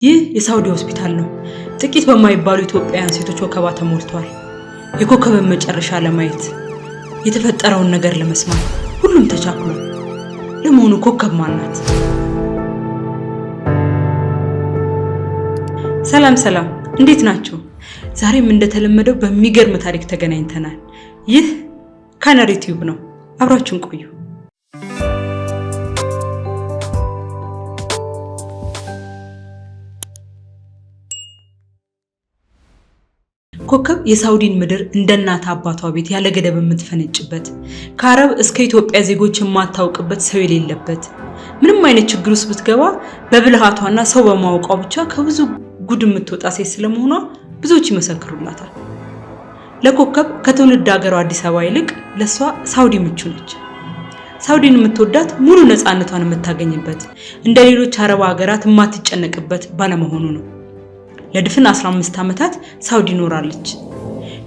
ይህ የሳውዲ ሆስፒታል ነው። ጥቂት በማይባሉ ኢትዮጵያውያን ሴቶች ወከባ ተሞልቷል። የኮከብን መጨረሻ ለማየት፣ የተፈጠረውን ነገር ለመስማት ሁሉም ተቻኩሏል። ለመሆኑ ኮከብ ማን ናት? ሰላም ሰላም፣ እንዴት ናቸው? ዛሬም እንደተለመደው በሚገርም ታሪክ ተገናኝተናል። ይህ ካናሪ ቲዩብ ነው። አብራችሁን ቆዩ። ኮከብ የሳውዲን ምድር እንደ እናት አባቷ ቤት ያለ ገደብ የምትፈነጭበት፣ ከአረብ እስከ ኢትዮጵያ ዜጎች የማታውቅበት ሰው የሌለበት፣ ምንም አይነት ችግር ውስጥ ብትገባ በብልሃቷና ሰው በማወቋ ብቻ ከብዙ ጉድ የምትወጣ ሴት ስለመሆኗ ብዙዎች ይመሰክሩላታል። ለኮከብ ከትውልድ ሀገሯ አዲስ አበባ ይልቅ ለእሷ ሳውዲ ምቹ ነች። ሳውዲን የምትወዳት ሙሉ ነፃነቷን የምታገኝበት፣ እንደ ሌሎች አረብ ሀገራት የማትጨነቅበት ባለመሆኑ ነው። ለድፍን 15 ዓመታት ሳውዲ ኖራለች።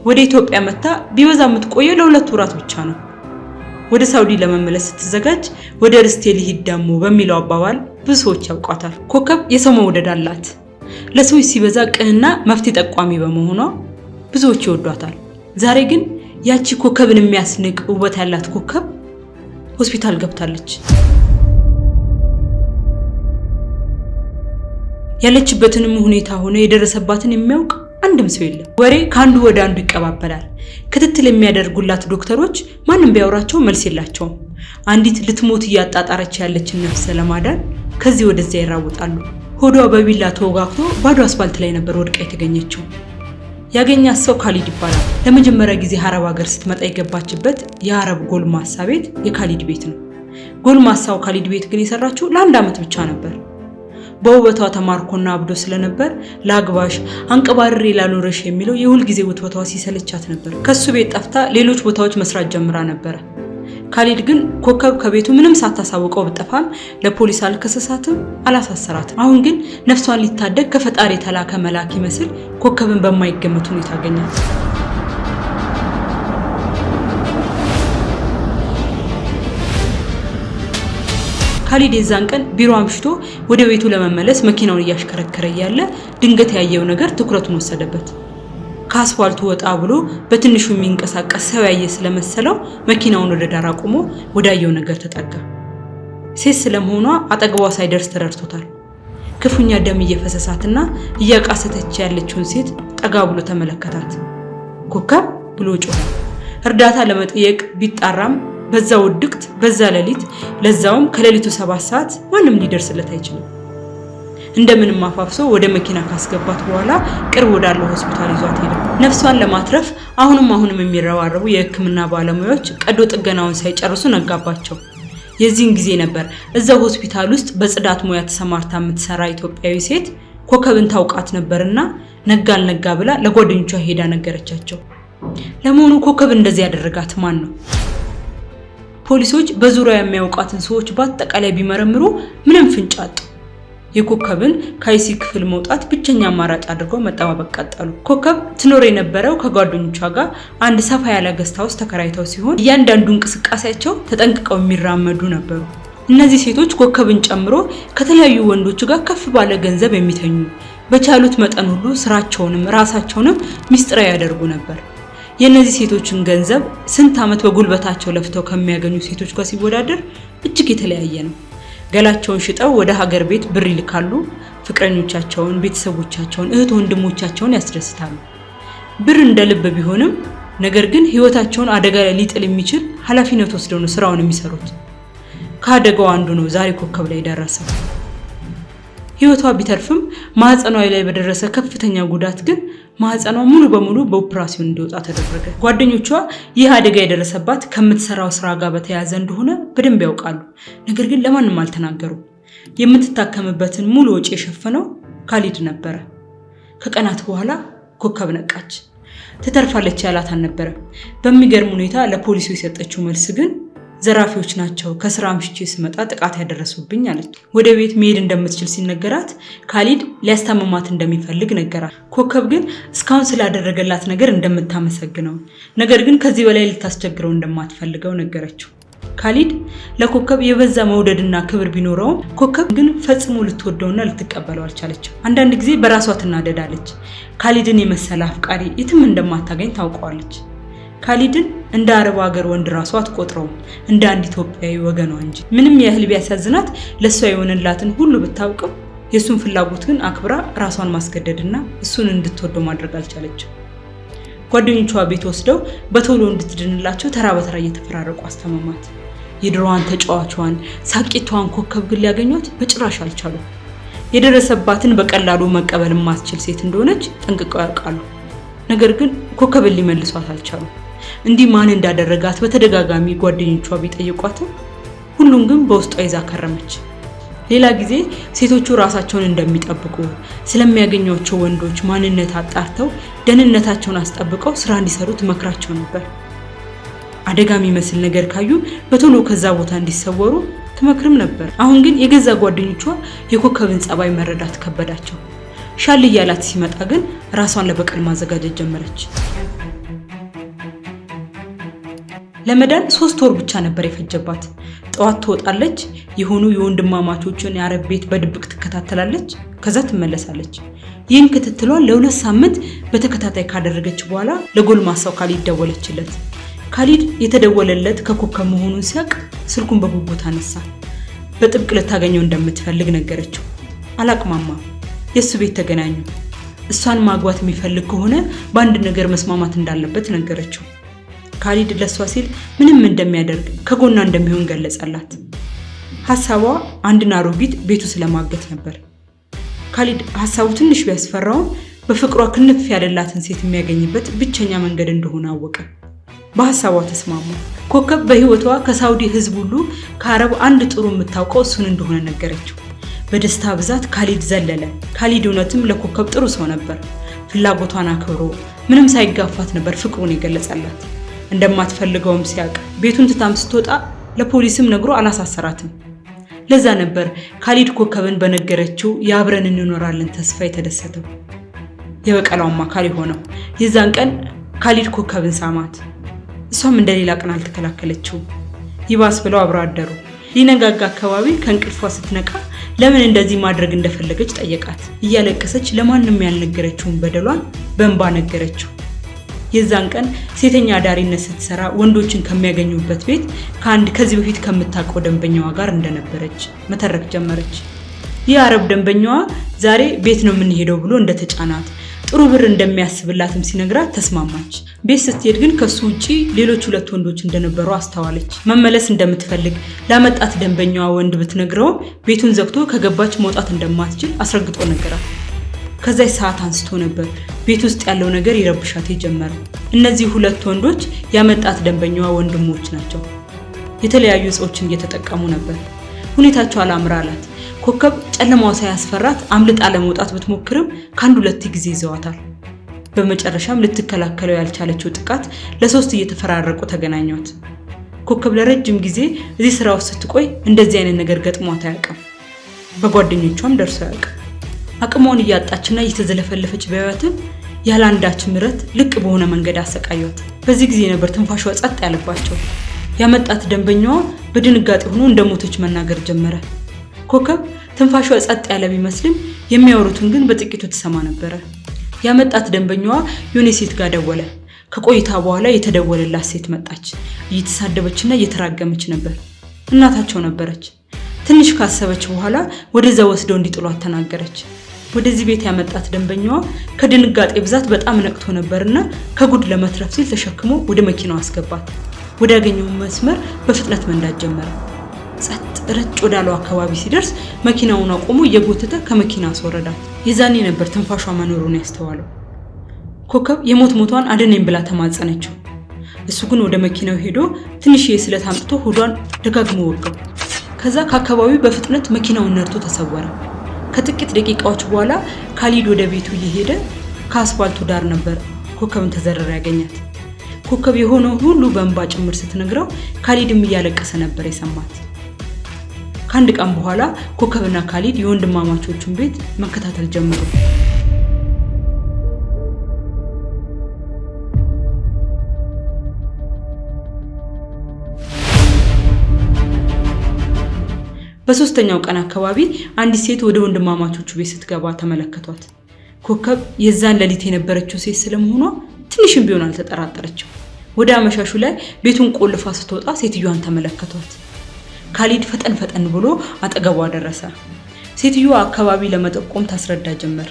ወደ ኢትዮጵያ መጥታ ቢበዛ የምትቆየው ለ2 ወራት ብቻ ነው። ወደ ሳውዲ ለመመለስ ስትዘጋጅ "ወደ ርስቴ ልሂድ ደሞ" በሚለው አባባል ብዙ ሰዎች ያውቋታል። ኮከብ የሰው መውደድ አላት። ለሰዎች ሲበዛ ቅንና መፍትሄ ጠቋሚ በመሆኗ ብዙዎች ይወዷታል። ዛሬ ግን ያቺ ኮከብን የሚያስንቅ ውበት ያላት ኮከብ ሆስፒታል ገብታለች። ያለችበትንም ሁኔታ ሆነ የደረሰባትን የሚያውቅ አንድም ሰው የለም። ወሬ ከአንዱ ወደ አንዱ ይቀባበላል። ክትትል የሚያደርጉላት ዶክተሮች ማንም ቢያወራቸው መልስ የላቸውም። አንዲት ልትሞት እያጣጣረች ያለችን ነፍስ ለማዳን ከዚህ ወደዚያ ይራወጣሉ። ሆዷ በቢላ ተወጋግቶ ባዶ አስፋልት ላይ ነበር ወድቃ የተገኘችው። ያገኛት ሰው ካሊድ ይባላል። ለመጀመሪያ ጊዜ አረብ ሀገር ስትመጣ የገባችበት የአረብ ጎልማሳ ቤት የካሊድ ቤት ነው። ጎልማሳው ካሊድ ቤት ግን የሰራችው ለአንድ ዓመት ብቻ ነበር። በውበቷ ተማርኮና አብዶ ስለነበር "ላግባሽ፣ አንቀባርሬ ላኑርሽ" የሚለው የሁል ጊዜ ውትወታዋ ሲሰለቻት ነበር። ከሱ ቤት ጠፍታ ሌሎች ቦታዎች መስራት ጀምራ ነበረ። ካሊድ ግን ኮከብ ከቤቱ ምንም ሳታሳውቀው ብጠፋም ለፖሊስ አልከሰሳትም፣ አላሳሰራትም። አሁን ግን ነፍሷን ሊታደግ ከፈጣሪ የተላከ መልአክ ይመስል ኮከብን በማይገመት ሁኔታ አገኛት። ካሊድ የዛን ቀን ቢሮ አምሽቶ ወደ ቤቱ ለመመለስ መኪናውን እያሽከረከረ እያለ ድንገት ያየው ነገር ትኩረቱን ወሰደበት። ከአስፋልቱ ወጣ ብሎ በትንሹ የሚንቀሳቀስ ሰው ያየ ስለመሰለው መኪናውን ወደ ዳር አቁሞ ወዳየው ነገር ተጠጋ። ሴት ስለመሆኗ አጠገቧ ሳይደርስ ተረድቶታል። ክፉኛ ደም እየፈሰሳትና እያቃሰተች ያለችውን ሴት ጠጋ ብሎ ተመለከታት። "ኮከብ" ብሎ ጮኸ። እርዳታ ለመጠየቅ ቢጣራም በዛ ውድቅት፣ በዛ ሌሊት፣ ለዛውም ከሌሊቱ 7 ሰዓት ማንም ሊደርስለት አይችልም። እንደምንም አፋፍሶ ወደ መኪና ካስገባት በኋላ ቅርብ ወዳለው ሆስፒታል ይዟት ሄደ። ነፍሷን ለማትረፍ አሁንም አሁንም የሚረባረቡ የሕክምና ባለሙያዎች ቀዶ ጥገናውን ሳይጨርሱ ነጋባቸው። የዚህን ጊዜ ነበር እዛው ሆስፒታል ውስጥ በጽዳት ሙያ ተሰማርታ የምትሰራ ኢትዮጵያዊ ሴት ኮከብን ታውቃት ነበርና ነጋ አልነጋ ብላ ለጓደኞቿ ሄዳ ነገረቻቸው። ለመሆኑ ኮከብ እንደዚህ ያደረጋት ማን ነው? ፖሊሶች በዙሪያው የሚያውቋትን ሰዎች በአጠቃላይ ቢመረምሩ ምንም ፍንጭ አጡ። የኮከብን ከ ICU ክፍል መውጣት ብቸኛ አማራጭ አድርገው መጠባበቅ ቀጠሉ። ኮከብ ትኖር የነበረው ከጓደኞቿ ጋር አንድ ሰፋ ያለ guest house ተከራይተው ሲሆን እያንዳንዱ እንቅስቃሴያቸው ተጠንቅቀው የሚራመዱ ነበሩ። እነዚህ ሴቶች ኮከብን ጨምሮ ከተለያዩ ወንዶች ጋር ከፍ ባለ ገንዘብ የሚተኙ፣ በቻሉት መጠን ሁሉ ስራቸውንም ራሳቸውንም ሚስጥራዊ ያደርጉ ነበር። የእነዚህ ሴቶችን ገንዘብ ስንት ዓመት በጉልበታቸው ለፍተው ከሚያገኙ ሴቶች ጋር ሲወዳደር እጅግ የተለያየ ነው። ገላቸውን ሽጠው ወደ ሀገር ቤት ብር ይልካሉ። ፍቅረኞቻቸውን፣ ቤተሰቦቻቸውን፣ እህት ወንድሞቻቸውን ያስደስታሉ። ብር እንደ ልብ ቢሆንም ነገር ግን ህይወታቸውን አደጋ ላይ ሊጥል የሚችል ኃላፊነት ወስደው ነው ስራውን የሚሰሩት። ከአደጋው አንዱ ነው ዛሬ ኮከብ ላይ ደረሰው። ህይወቷ ቢተርፍም ማህፀኗ ላይ በደረሰ ከፍተኛ ጉዳት ግን ማህፀኗ ሙሉ በሙሉ በኦፕራሲዮን እንዲወጣ ተደረገ። ጓደኞቿ ይህ አደጋ የደረሰባት ከምትሰራው ስራ ጋር በተያያዘ እንደሆነ በደንብ ያውቃሉ። ነገር ግን ለማንም አልተናገሩም። የምትታከምበትን ሙሉ ወጪ የሸፈነው ካሊድ ነበረ። ከቀናት በኋላ ኮከብ ነቃች። ትተርፋለች ያላት አልነበረም። በሚገርም ሁኔታ ለፖሊሱ የሰጠችው መልስ ግን "ዘራፊዎች ናቸው ከስራ አምሽቼ ስመጣ ጥቃት ያደረሱብኝ" አለች። ወደ ቤት መሄድ እንደምትችል ሲነገራት ካሊድ ሊያስታምማት እንደሚፈልግ ነገራት። ኮከብ ግን እስካሁን ስላደረገላት ነገር እንደምታመሰግነው፣ ነገር ግን ከዚህ በላይ ልታስቸግረው እንደማትፈልገው ነገረችው። ካሊድ ለኮከብ የበዛ መውደድና ክብር ቢኖረውም ኮከብ ግን ፈጽሞ ልትወደውና ልትቀበለው አልቻለችም። አንዳንድ ጊዜ በራሷ ትናደዳለች። ካሊድን የመሰለ አፍቃሪ የትም እንደማታገኝ ታውቀዋለች። ካሊድን እንደ አረብ ሀገር ወንድ ራሷ አትቆጥረውም፣ እንደ አንድ ኢትዮጵያዊ ወገኗ እንጂ። ምንም ያህል ቢያሳዝናት ለእሷ የሆነላትን ሁሉ ብታውቅም የእሱን ፍላጎት ግን አክብራ ራሷን ማስገደድና እሱን እንድትወደው ማድረግ አልቻለችም። ጓደኞቿ ቤት ወስደው በቶሎ እንድትድንላቸው ተራ በተራ እየተፈራረቁ አስተማማት። የድሮዋን ተጫዋቿን ሳቂቷን ኮከብ ግን ሊያገኟት በጭራሽ አልቻሉም። የደረሰባትን በቀላሉ መቀበል የማትችል ሴት እንደሆነች ጠንቅቀው ያውቃሉ። ነገር ግን ኮከብን ሊመልሷት አልቻሉም። እንዲህ ማን እንዳደረጋት በተደጋጋሚ ጓደኞቿ ቢጠይቋትም ሁሉም ግን በውስጧ ይዛ ከረመች። ሌላ ጊዜ ሴቶቹ ራሳቸውን እንደሚጠብቁ ስለሚያገኟቸው ወንዶች ማንነት አጣርተው ደህንነታቸውን አስጠብቀው ስራ እንዲሰሩ ትመክራቸው ነበር። አደጋ የሚመስል ነገር ካዩ በቶሎ ከዛ ቦታ እንዲሰወሩ ትመክርም ነበር። አሁን ግን የገዛ ጓደኞቿ የኮከብን ጸባይ መረዳት ከበዳቸው። ሻል እያላት ሲመጣ ግን ራሷን ለበቀል ማዘጋጀት ጀመረች። ለመዳን 3 ወር ብቻ ነበር የፈጀባት። ጠዋት ትወጣለች፣ የሆኑ የወንድማማቾችን የአረብ ቤት በድብቅ ትከታተላለች፣ ከዛ ትመለሳለች። ይህን ክትትሏን ለ2 ሳምንት በተከታታይ ካደረገች በኋላ ለጎልማሳው ካሊድ ደወለችለት። ካሊድ የተደወለለት ከኮከብ መሆኑን ሲያውቅ ስልኩን በጉጉት አነሳ። በጥብቅ ልታገኘው እንደምትፈልግ ነገረችው። አላቅማማም። የእሱ ቤት ተገናኙ። እሷን ማግባት የሚፈልግ ከሆነ በአንድ ነገር መስማማት እንዳለበት ነገረችው። ካሊድ ለሷ ሲል ምንም እንደሚያደርግ ከጎኗ እንደሚሆን ገለጸላት። ሀሳቧ አንድን አሮጊት ቤቱ ስለማገት ነበር። ካሊድ ሀሳቡ ትንሽ ቢያስፈራውም በፍቅሯ ክንፍ ያለላትን ሴት የሚያገኝበት ብቸኛ መንገድ እንደሆነ አወቀ። በሀሳቧ ተስማሙ። ኮከብ በሕይወቷ ከሳውዲ ሕዝብ ሁሉ ከአረብ አንድ ጥሩ የምታውቀው እሱን እንደሆነ ነገረችው። በደስታ ብዛት ካሊድ ዘለለ። ካሊድ እውነትም ለኮከብ ጥሩ ሰው ነበር። ፍላጎቷን አክብሮ ምንም ሳይጋፋት ነበር ፍቅሩን የገለጸላት። እንደማትፈልገውም ሲያውቅ ቤቱን ትታም ስትወጣ ለፖሊስም ነግሮ አላሳሰራትም። ለዛ ነበር ካሊድ ኮከብን በነገረችው የአብረን እንኖራለን ተስፋ የተደሰተው፣ የበቀሏም አካል የሆነው። የዛን ቀን ካሊድ ኮከብን ሳማት። እሷም እንደሌላ ቀን አልተከላከለችውም። ይባስ ብለው አብረው አደሩ። ሊነጋጋ አካባቢ ከእንቅልፏ ስትነቃ ለምን እንደዚህ ማድረግ እንደፈለገች ጠየቃት። እያለቀሰች ለማንም ያልነገረችውን በደሏን በእንባ ነገረችው። የዛን ቀን ሴተኛ አዳሪነት ስትሰራ ወንዶችን ከሚያገኙበት ቤት ከአንድ ከዚህ በፊት ከምታውቀው ደንበኛዋ ጋር እንደነበረች መተረክ ጀመረች። ይህ አረብ ደንበኛዋ ዛሬ ቤት ነው የምንሄደው ብሎ እንደተጫናት ጥሩ ብር እንደሚያስብላትም ሲነግራት ተስማማች። ቤት ስትሄድ ግን ከሱ ውጪ ሌሎች ሁለት ወንዶች እንደነበሩ አስተዋለች። መመለስ እንደምትፈልግ ላመጣት ደንበኛዋ ወንድ ብትነግረውም ቤቱን ዘግቶ ከገባች መውጣት እንደማትችል አስረግጦ ነገራት። ከዛች ሰዓት አንስቶ ነበር ቤት ውስጥ ያለው ነገር ይረብሻት የጀመረው። እነዚህ ሁለት ወንዶች ያመጣት ደንበኛዋ ወንድሞች ናቸው። የተለያዩ እጾችን እየተጠቀሙ ነበር። ሁኔታቸው አላምር አላት። ኮከብ ጨለማው ሳያስፈራት አምልጣ ለመውጣት ብትሞክርም ከአንድ ሁለት ጊዜ ይዘዋታል። በመጨረሻም ልትከላከለው ያልቻለችው ጥቃት ለሶስት እየተፈራረቁ ተገናኟት። ኮከብ ለረጅም ጊዜ እዚህ ስራ ውስጥ ስትቆይ እንደዚህ አይነት ነገር ገጥሟት አያውቅም። በጓደኞቿም ደርሶ አያውቅም። አቅሟን እያጣችና እየተዘለፈለፈች ቢያዩአትም ያለ አንዳች ምረት ልቅ በሆነ መንገድ አሰቃዩት። በዚህ ጊዜ ነበር ትንፋሿ ጸጥ ያለባቸው። ያመጣት ደንበኛዋ በድንጋጤ ሆኖ እንደሞተች መናገር ጀመረ። ኮከብ ትንፋሿ ጸጥ ያለ ቢመስልም የሚያወሩትን ግን በጥቂቱ ትሰማ ነበረ። ያመጣት ደንበኛዋ የሆነ ሴት ጋር ደወለ። ከቆይታ በኋላ የተደወለላት ሴት መጣች። እየተሳደበችና እየተራገመች ነበር። እናታቸው ነበረች። ትንሽ ካሰበች በኋላ ወደዛ ወስደው እንዲጥሏት ተናገረች። ወደዚህ ቤት ያመጣት ደንበኛዋ ከድንጋጤ ብዛት በጣም ነቅቶ ነበርና ከጉድ ለመትረፍ ሲል ተሸክሞ ወደ መኪናው አስገባት። ወዳገኘው መስመር በፍጥነት መንዳት ጀመረ። ጸጥ ረጭ ወዳለው አካባቢ ሲደርስ መኪናውን አቆሞ እየጎተተ ከመኪና አስወረዳት። የዛኔ ነበር ትንፋሿ መኖሩን ያስተዋለው። ኮከብ የሞት ሞቷን አድነኝ ብላ ተማጸነችው። እሱ ግን ወደ መኪናው ሄዶ ትንሽዬ ስለት አምጥቶ ሆዷን ደጋግሞ ወጋው። ከዛ ከአካባቢው በፍጥነት መኪናውን ነድቶ ተሰወረ። ከጥቂት ደቂቃዎች በኋላ ካሊድ ወደ ቤቱ እየሄደ ከአስፋልቱ ዳር ነበር ኮከብን ተዘርራ ያገኛት። ኮከብ የሆነው ሁሉ በእንባ ጭምር ስትነግረው ካሊድም እያለቀሰ ነበር የሰማት። ከአንድ ቀን በኋላ ኮከብና ካሊድ የወንድማማቾቹን ቤት መከታተል ጀመሩ። በሶስተኛው ቀን አካባቢ አንዲት ሴት ወደ ወንድማማቾቹ ቤት ስትገባ ተመለከቷት። ኮከብ የዛን ሌሊት የነበረችው ሴት ስለመሆኗ ትንሽም ቢሆን አልተጠራጠረችም። ወደ አመሻሹ ላይ ቤቱን ቆልፋ ስትወጣ ሴትዮዋን ተመለከቷት። ካሊድ ፈጠን ፈጠን ብሎ አጠገቧ ደረሰ። ሴትዮዋ አካባቢ ለመጠቆም ታስረዳ ጀመር።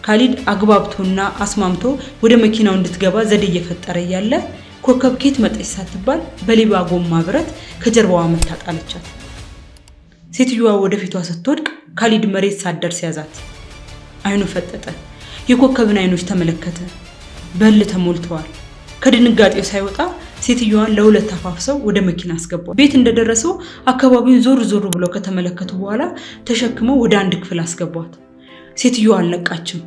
ካሊድ አግባብቶና አስማምቶ ወደ መኪናው እንድትገባ ዘዴ እየፈጠረ እያለ ኮከብ ኬት መጣች ሳትባል በሌባ ጎማ ብረት ከጀርባዋ መታ ጣለቻት። ሴትዮዋ ወደፊቷ ስትወድቅ ካሊድ መሬት ሳትደርስ ያዛት። አይኑ ፈጠጠ። የኮከብን አይኖች ተመለከተ። በል ተሞልተዋል። ከድንጋጤው ሳይወጣ ሴትዮዋን ለሁለት ተፋፍሰው ወደ መኪና አስገቧት። ቤት እንደደረሰው አካባቢውን ዞር ዞር ብለው ከተመለከቱ በኋላ ተሸክመው ወደ አንድ ክፍል አስገቧት። ሴትዮዋ አልነቃችም።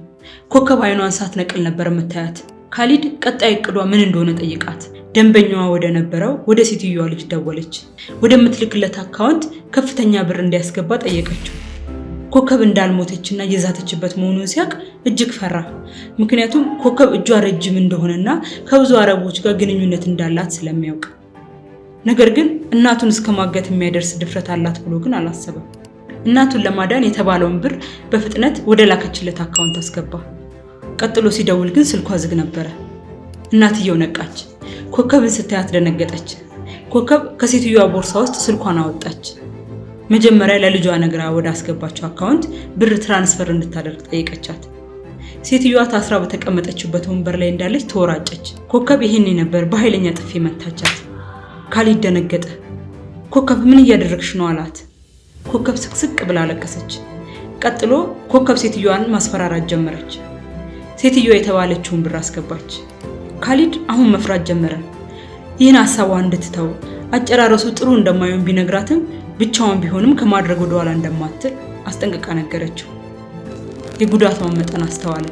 ኮከብ አይኗን ሳትነቅል ነበር የምታያት። ካሊድ ቀጣይ እቅዷ ምን እንደሆነ ጠይቃት። ደንበኛዋ ወደ ነበረው ወደ ሴትዮዋ ልጅ ደወለች። ወደምትልክለት account ከፍተኛ ብር እንዲያስገባ ጠየቀችው። ኮከብ እንዳልሞተችና እየዛተችበት መሆኑን ሲያውቅ እጅግ ፈራ። ምክንያቱም ኮከብ እጇ ረጅም እንደሆነና ከብዙ አረቦች ጋር ግንኙነት እንዳላት ስለሚያውቅ። ነገር ግን እናቱን እስከ ማገት የሚያደርስ ድፍረት አላት ብሎ ግን አላሰበም። እናቱን ለማዳን የተባለውን ብር በፍጥነት ወደ ላከችለት account አስገባ። ቀጥሎ ሲደውል ግን ስልኳ ዝግ ነበረ። እናትየው ነቃች። ኮከብን ስታያት ደነገጠች። ኮከብ ከሴትዮዋ ቦርሳ ውስጥ ስልኳን አወጣች። መጀመሪያ ለልጇ ነግራ ወደ አስገባቸው account ብር transfer እንድታደርግ ጠየቀቻት። ሴትዮዋ ታስራ በተቀመጠችበት ወንበር ላይ እንዳለች ተወራጨች። ኮከብ ይሄኔ ነበር በኃይለኛ ጥፊ መታቻት። ካሊድ ደነገጠ። ኮከብ ምን እያደረግሽ ነው አላት። ኮከብ ስቅስቅ ብላ አለቀሰች። ቀጥሎ ኮከብ ሴትዮዋን ማስፈራራት ጀመረች። ሴትዮዋ የተባለችውን ብር አስገባች። ካሊድ አሁን መፍራት ጀመረ። ይህን ሀሳቧን እንድትተው አጨራረሱ ጥሩ እንደማይሆን ቢነግራትም ብቻዋን ቢሆንም ከማድረግ ወደኋላ እንደማትል አስጠንቅቃ ነገረችው። የጉዳቷን መጠን አስተዋለ።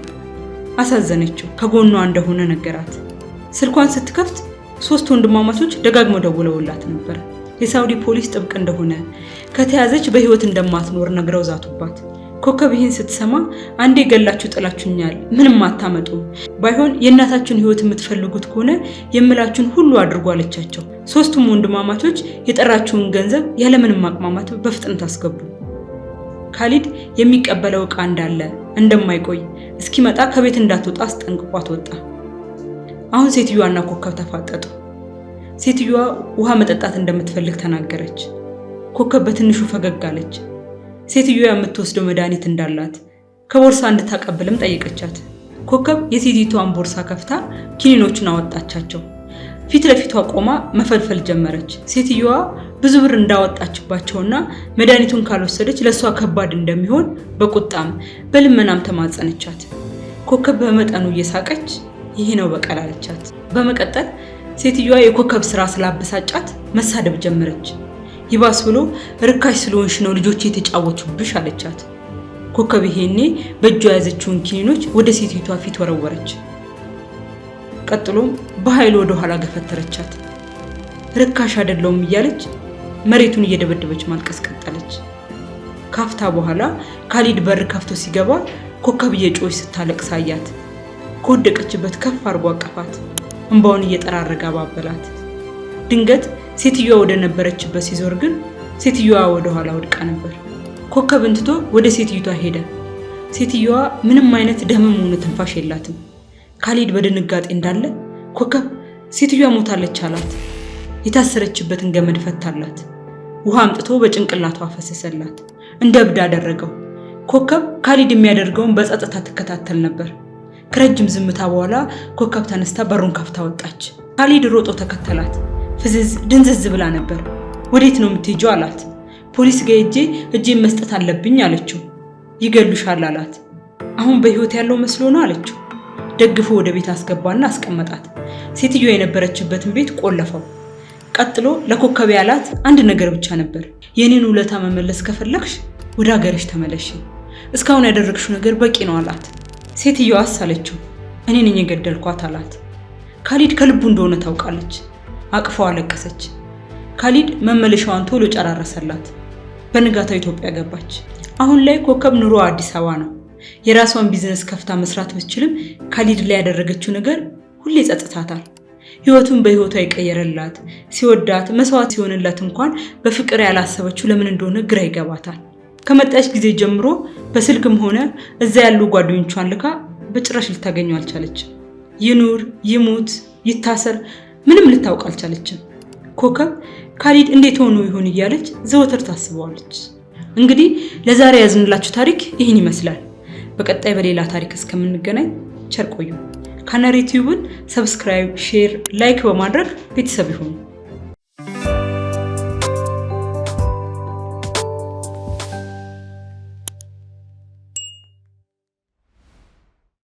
አሳዘነችው። ከጎኗ እንደሆነ ነገራት። ስልኳን ስትከፍት ሶስት ወንድማማቾች ደጋግመው ደውለውላት ነበር። የሳውዲ ፖሊስ ጥብቅ እንደሆነ፣ ከተያዘች በህይወት እንደማትኖር ነግረው ዛቱባት። ኮከብ ይህን ስትሰማ አንዴ ገላችሁ ጥላችሁኛል፣ ምንም አታመጡም፣ ባይሆን የእናታችሁን ህይወት የምትፈልጉት ከሆነ የምላችሁን ሁሉ አድርጉ አለቻቸው። ሶስቱም ወንድማማቾች የጠራችውን ገንዘብ ያለምንም ማቅማማት በፍጥነት አስገቡ። ካሊድ የሚቀበለው ዕቃ እንዳለ እንደማይቆይ እስኪመጣ ከቤት እንዳትወጣ አስጠንቅቋት ወጣ። አሁን ሴትዮዋና ኮከብ ተፋጠጡ። ሴትዮዋ ውሃ መጠጣት እንደምትፈልግ ተናገረች። ኮከብ በትንሹ ፈገግ አለች። ሴትዮዋ የምትወስደው መድኃኒት እንዳላት ከቦርሳ እንድታቀብልም ጠየቀቻት። ኮከብ የሴቲቷን ቦርሳ ከፍታ ኪኒኖቹን አወጣቻቸው። ፊት ለፊቷ ቆማ መፈልፈል ጀመረች። ሴትዮዋ ብዙ ብር እንዳወጣችባቸውና መድኃኒቱን ካልወሰደች ለእሷ ከባድ እንደሚሆን በቁጣም በልመናም ተማጸነቻት። ኮከብ በመጠኑ እየሳቀች ይህ ነው በቀል አለቻት። በመቀጠል ሴትዮዋ የኮከብ ስራ ስላበሳጫት መሳደብ ጀመረች። ይባስ ብሎ ርካሽ ስለሆንሽ ነው ልጆቼ የተጫወቱብሽ አለቻት። ኮከብ ይሄኔ በእጇ የያዘችውን ኪኒኖች ወደ ሴቲቷ ፊት ወረወረች። ቀጥሎም በኃይል ወደ ኋላ ገፈተረቻት። ርካሽ አይደለሁም እያለች መሬቱን እየደበደበች ማልቀስ ቀጠለች። ካፍታ በኋላ ካሊድ በር ከፍቶ ሲገባ ኮከብ እየጮኸች ስታለቅስ አያት። ከወደቀችበት ከፍ አድርጎ አቀፋት። እንባውን እየጠራረገ አባበላት። ድንገት ሴትዮዋ ወደ ነበረችበት ሲዞር ግን ሴትዮዋ ወደ ኋላ ወድቃ ነበር። ኮከብን ትቶ ወደ ሴትዮዋ ሄደ። ሴትዮዋ ምንም አይነት ደምም ሆነ ትንፋሽ የላትም። ካሊድ በድንጋጤ እንዳለ ኮከብ ሴትዮዋ ሞታለች አላት። የታሰረችበትን ገመድ ፈታላት። ውሃ አምጥቶ በጭንቅላቷ አፈሰሰላት። እንደ እብድ አደረገው። ኮከብ ካሊድ የሚያደርገውን በጸጥታ ትከታተል ነበር። ከረጅም ዝምታ በኋላ ኮከብ ተነስታ በሩን ከፍታ ወጣች። ካሊድ ሮጦ ተከተላት። ፍዝዝ ድንዝዝ ብላ ነበር። ወዴት ነው የምትሄጂው አላት። ፖሊስ ጋር ሄጄ እጄን መስጠት አለብኝ አለችው። ይገሉሻል አላት። አሁን በህይወት ያለው መስሎ ነው አለችው። ደግፎ ወደ ቤት አስገባና አስቀመጣት። ሴትዮዋ የነበረችበትን ቤት ቆለፈው። ቀጥሎ ለኮከብ ያላት አንድ ነገር ብቻ ነበር። የኔን ውለታ መመለስ ከፈለግሽ ወደ ሀገርሽ ተመለሽ፣ እስካሁን ያደረግሽው ነገር በቂ ነው አላት። ሴትዮዋስ አለችው። እኔ ነኝ የገደልኳት አላት። ካሊድ ከልቡ እንደሆነ ታውቃለች። አቅፈው አለቀሰች። ካሊድ መመለሻዋን ቶሎ ጨራረሰላት። በንጋታው ኢትዮጵያ ገባች። አሁን ላይ ኮከብ ኑሮ አዲስ አበባ ነው። የራሷን ቢዝነስ ከፍታ መስራት ብትችልም ካሊድ ላይ ያደረገችው ነገር ሁሌ ጸጽታታል። ህይወቱን በህይወቷ የቀየረላት፣ ሲወዳት መስዋዕት ሲሆንላት እንኳን በፍቅር ያላሰበችው ለምን እንደሆነ ግራ ይገባታል። ከመጣች ጊዜ ጀምሮ በስልክም ሆነ እዛ ያሉ ጓደኞቿን ልካ በጭራሽ ልታገኘው አልቻለችም። ይኑር ይሙት ይታሰር ምንም ልታውቅ አልቻለችም። ኮከብ ካሊድ እንዴት ሆኖ ይሆን እያለች ዘወትር ታስበዋለች። እንግዲህ ለዛሬ ያዝንላችሁ ታሪክ ይህን ይመስላል። በቀጣይ በሌላ ታሪክ እስከምንገናኝ ቸር ቆዩ። ካናሪ ቲዩብን subscribe፣ share፣ like በማድረግ ቤተሰብ ይሁኑ።